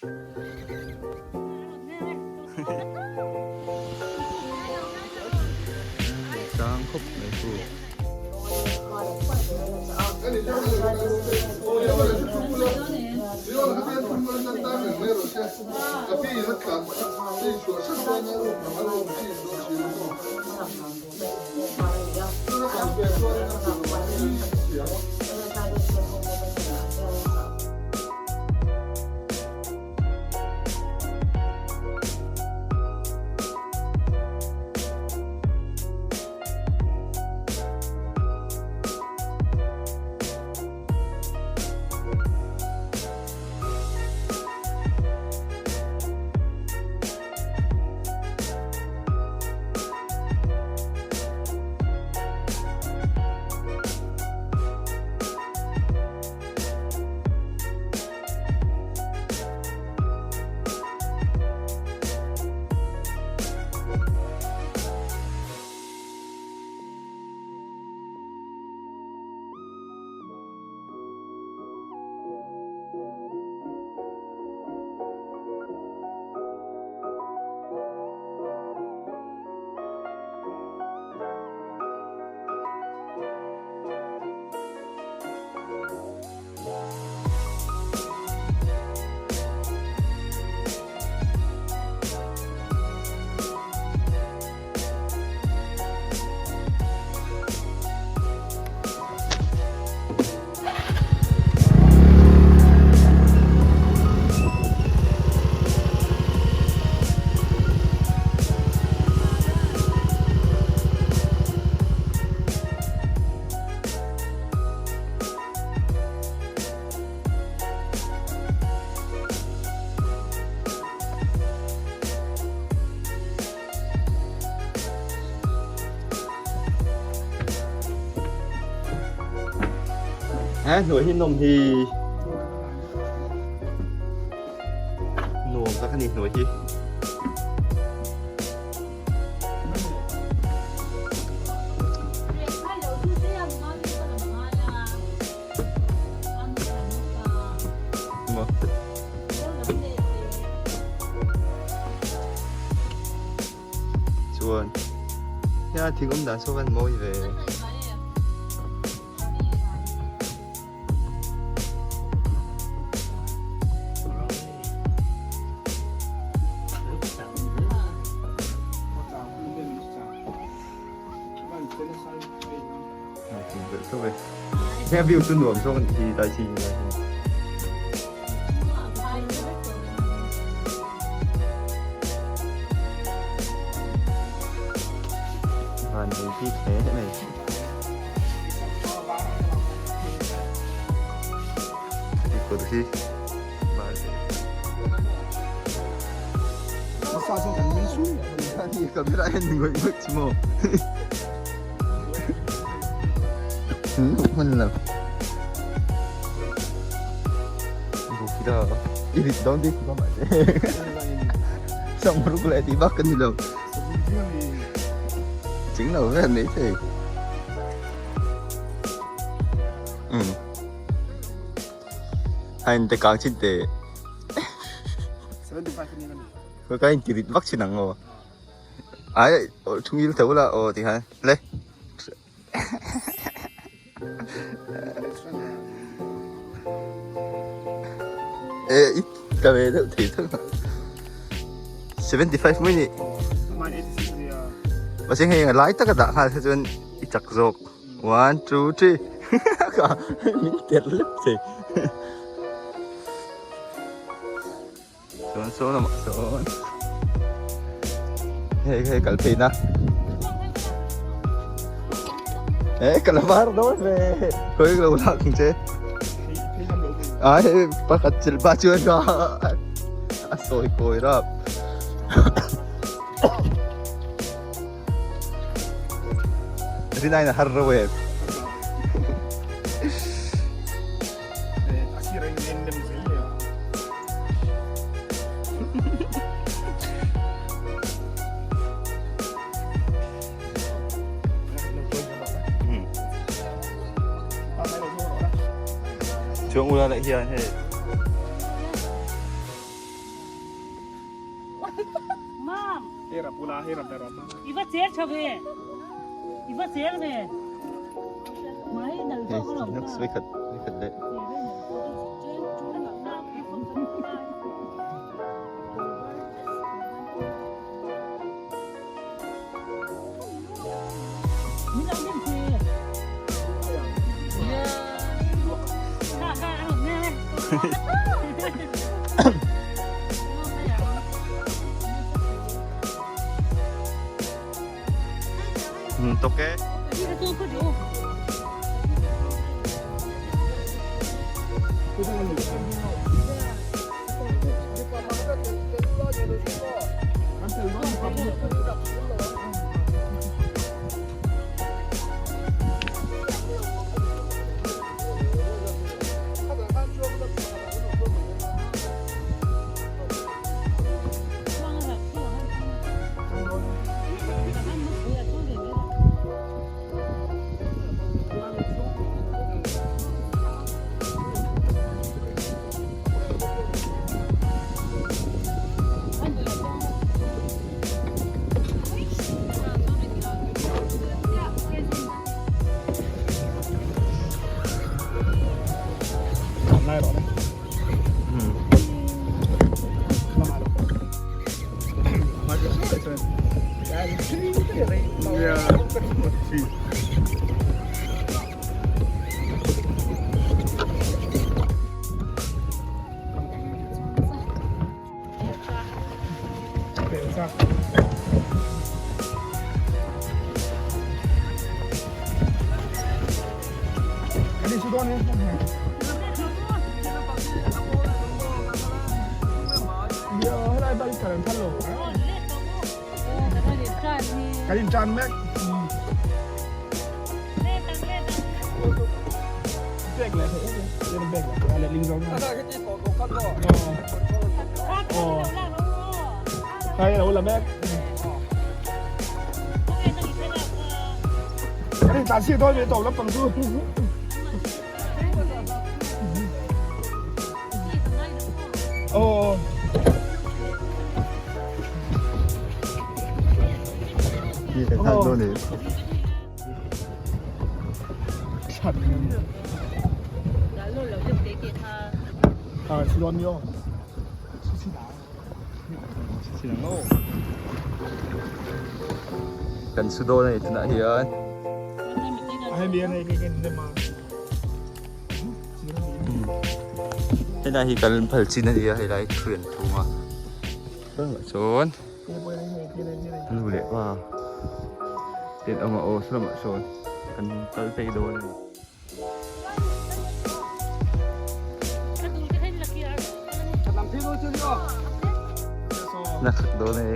Chang khawp mai chu. He hnuai hi nawm hi nuam tak a ni hnuai hi. Chuan hia thing awm dan saw khan mawi ve. He view chu nuam zawk a nih hi tlai chi lai hi. Van ei bik hle mai. Kawr hi Camera en ngawih ngawih chu maw hman lo Bukira i rit dawn bik lo mahse Samruk leh tih vak ka ni lo Ching lo vel mai thei A in te kang chin te. Koi ka in tirit vak chin ang aw. Ai thungil tho la aw ti khan le. E i ka ve deuh thei thung. 75 mai ni. Mahse hei lai taka dah nghal kha chuan i chak zawk. 1 2 3 ka min ter lep thei. Chuan sawn lamah sawn hei hei kal phei na. E ka la var dawn ve. Khawi lo lak ang che. A hei pakhat chilh pa chuan ka a sawi kawi rap. Rinai na har ro em. Chuang ula leh hian hei. Hei khat khat leh. Tawk e. Kan su dawn a ni tunah hian. Helai hi kan phal chin a ni a helai thu an phung a chuan nu leh pa te an awm a aw saw lamah sawn kan kal phei dawn a ni. Na khat dawn e.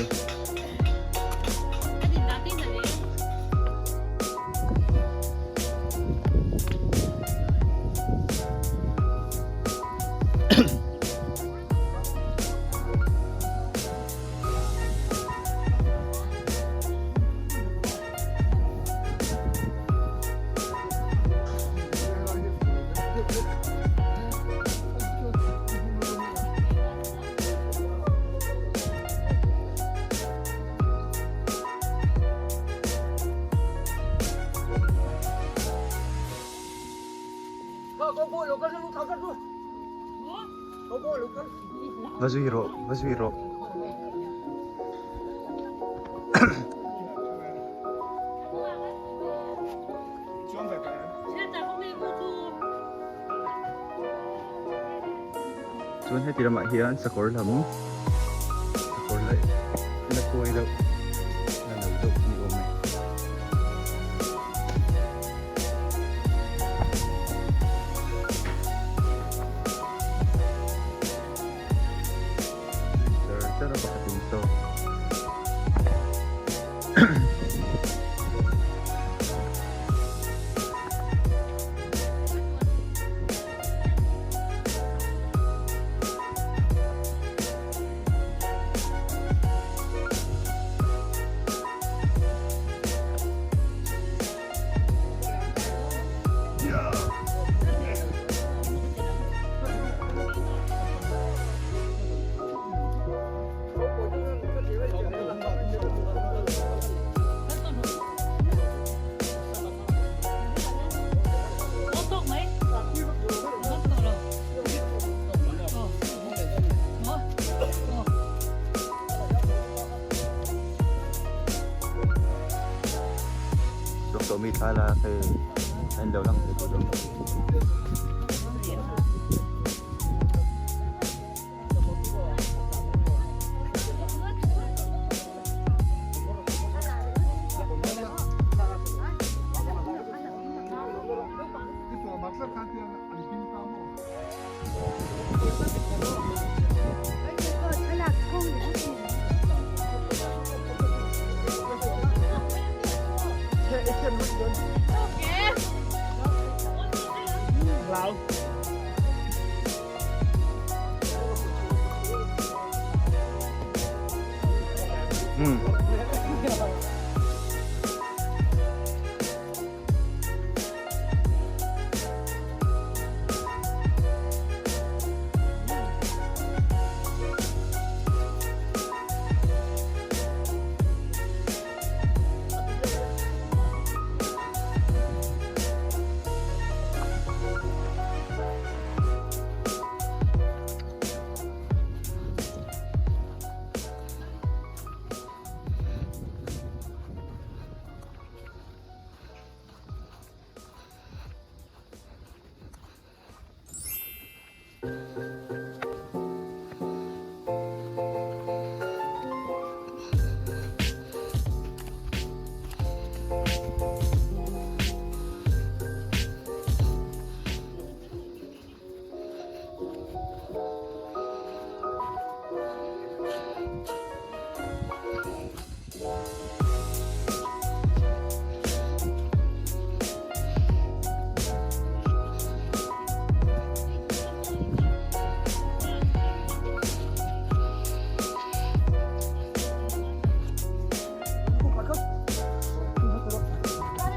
Va zui rawh va zui rawh. Chuan heti lamah hian sakawr lam sakawr leh la kuai deuh la lo deuh ni awm e. Char char a pakhat in saw. thla la hei a in lo lang thei tawh dawn.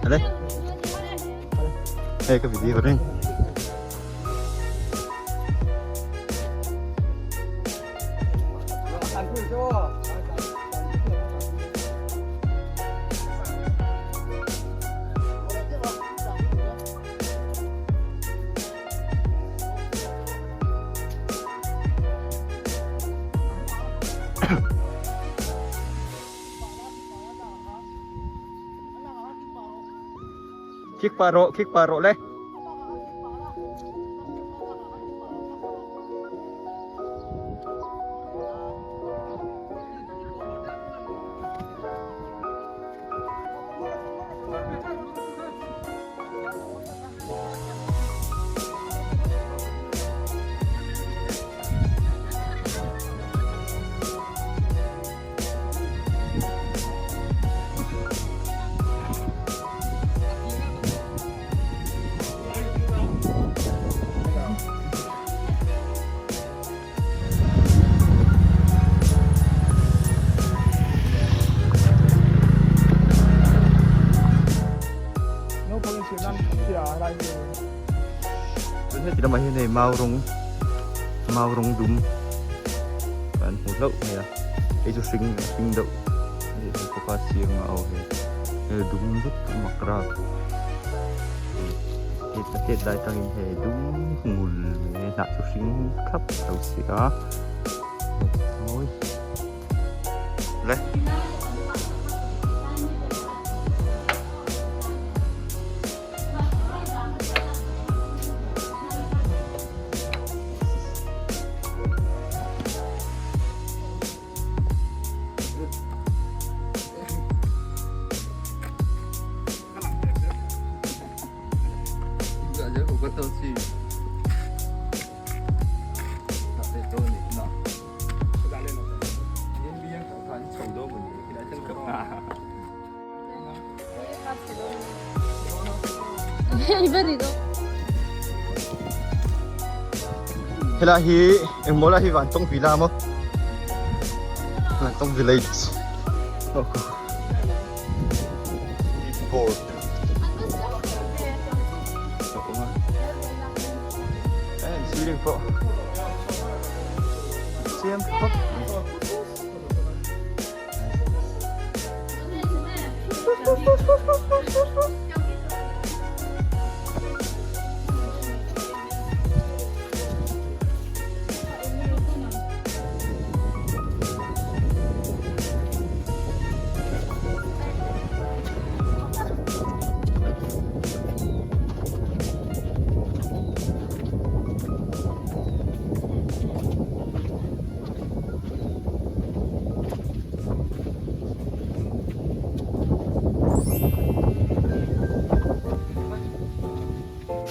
Ale. Hei ka video reng. Kick pah rawh, kick pah rawh le. Heti lamah hian hei mau rawng mau rawng dum kan hmu hlauh mai a hei chu hring a hring deuh a nih hmel bawk a chiang a aw hei hei dum vek a mak rak hei a tet lai atangin hei dum ngul mai a hnah chu hring thlap lo si a mawi le. Helai hi engmaw lai hi Vantawng Villa maw Vantawng Village board a awm a heng ceiling pawh chiam khawp mai.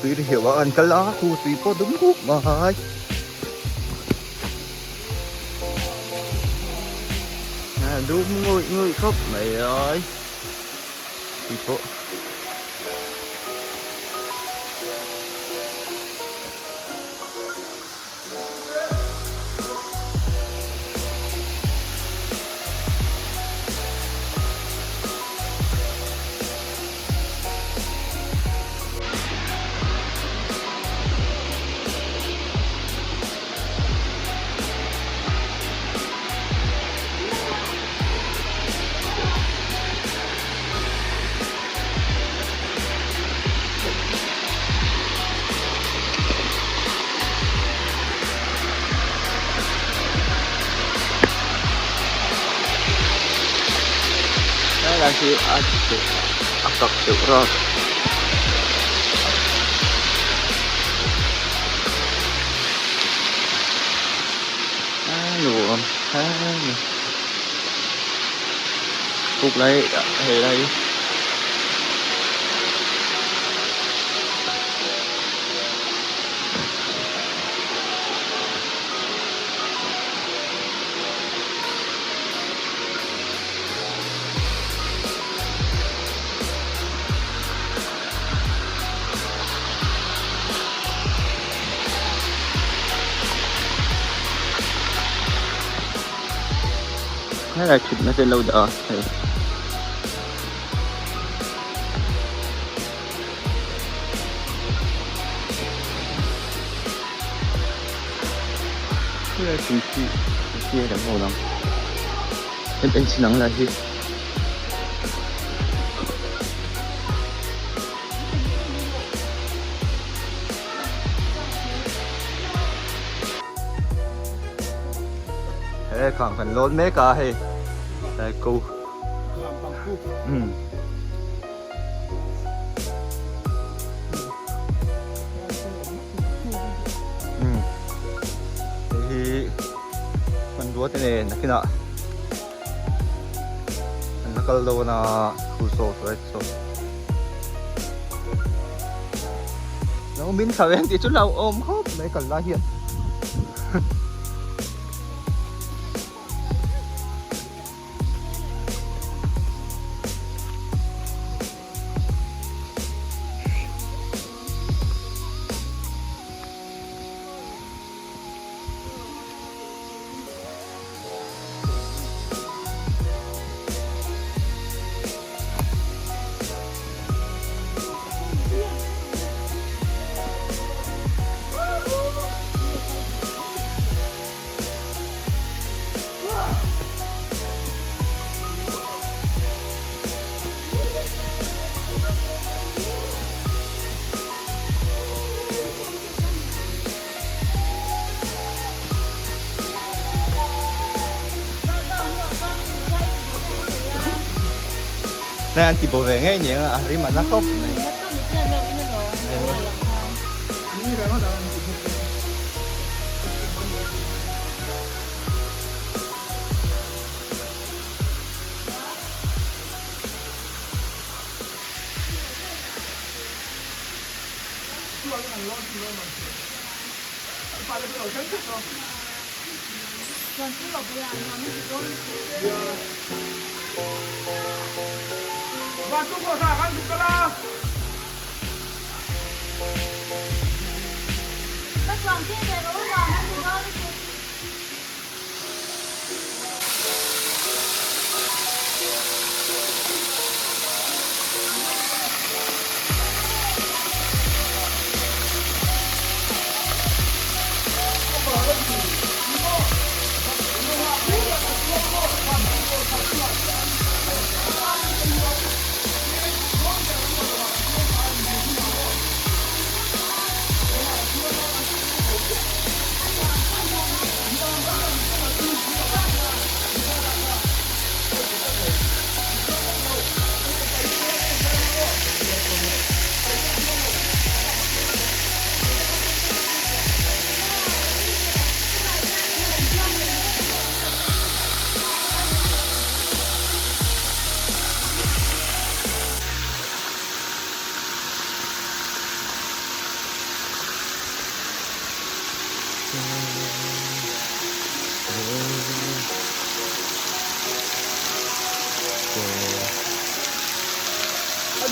Tui ri hiau ah kan kal a, khu tui pawh dum kuk mai. Dum ngawih ngawih khawp mai ai. Tui pawh. Helai hi a a kak deuh rawk. A nuam a ni. Puk lai helai. Helai thutna te an lo dah a hei. Helai thing khi khi kan hmu ang en en chin ang lai hi. He khang kan lawn mek a hei tlai ko umm. Hei hi hmanrua te nen nakinah an la kal dawn a thu saw saw e saw lo min thla veng tih chu hlauhawm khawp mai kal lai hian. Nai an ti bo ve ngei ni ang a rim a na khawp mai.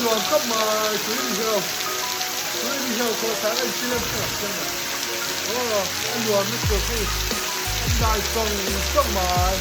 nuam khawp mai tui ni hiau tui ni hiau khawh thla en chiang chiang chiang a aw a nuam lutuk hei a dai sawng sawng mai.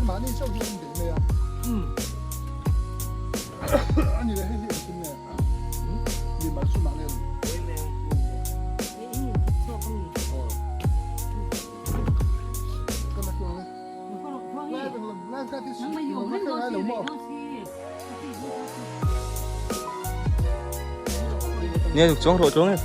Mahni chauh hi an bei mai a. A ni le hei hi engtin nge mi malsum ah nge ni? Nghe được chuang rồi chuang đi.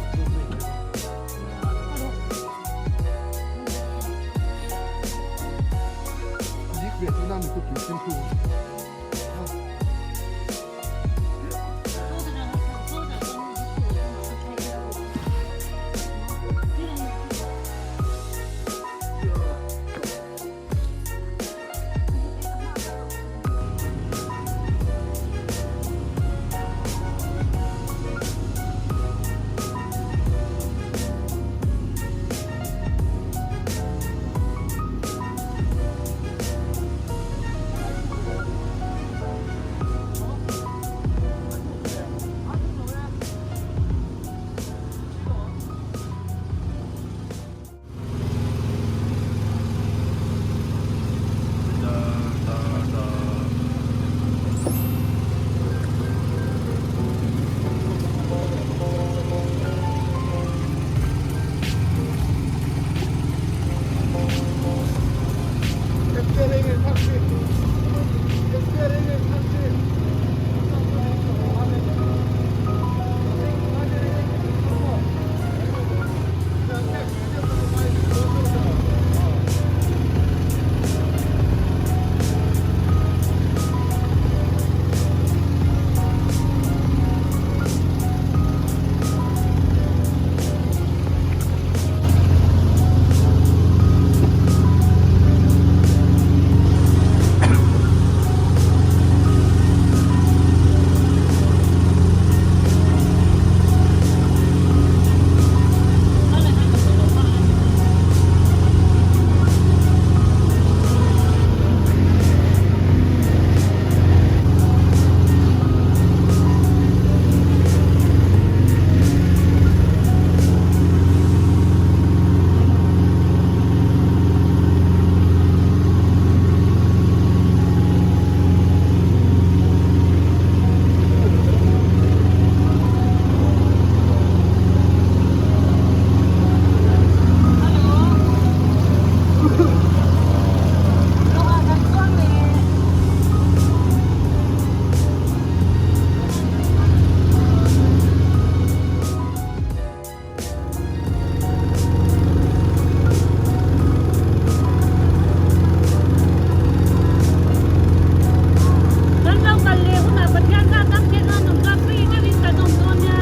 Kan lo kal leh hunah Pathian kha tam theih nan awm kha free deuhin kan awm dawn nia.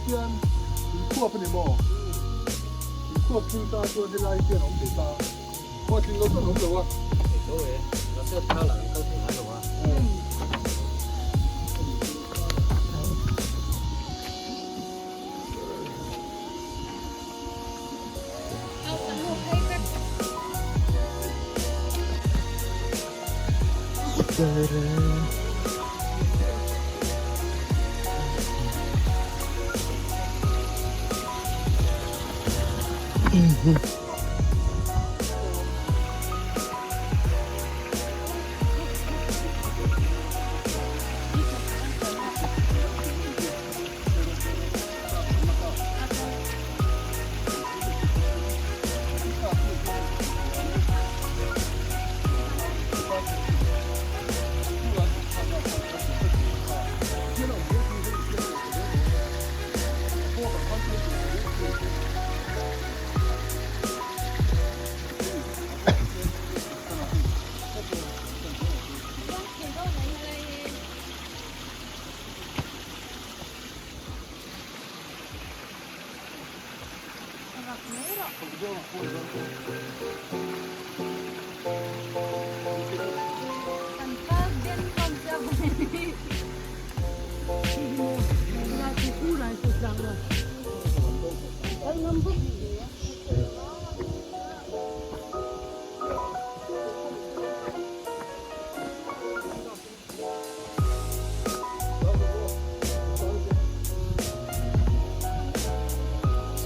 Hian inkhuap a ni maw? Inkhuap thil ta chuan helai hian a awm thei ta. Khuat tling lo chuan a awm lo a. Thei tho e, mahse thla lah an kal thei ngai lo a.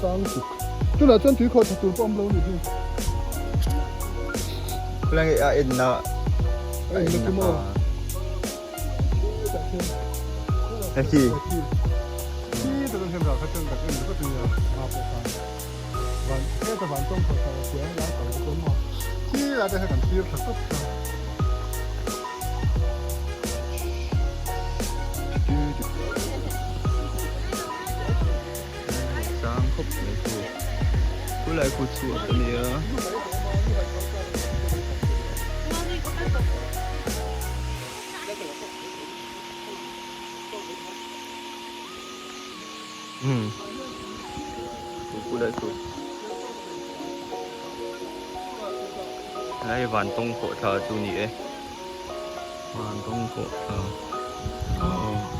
Sang tuk. Tunah chuan tui khawh tha tur pawh awm lo ni hi. Khulai nge a en na a en na chu maw. Hei khi. Khi tak hian ral kha chuan kan en ringawt a nia a pawh khan van heta van tawng khawh thla tia helai kal te pawh maw khi lai te hian kan thlir tha tawp kha. Sang khawp mai chu khulai khu chhuak a nia. Umm khulai khu helai van tawng khawh thla chu ni e van tawng khawh thla aw.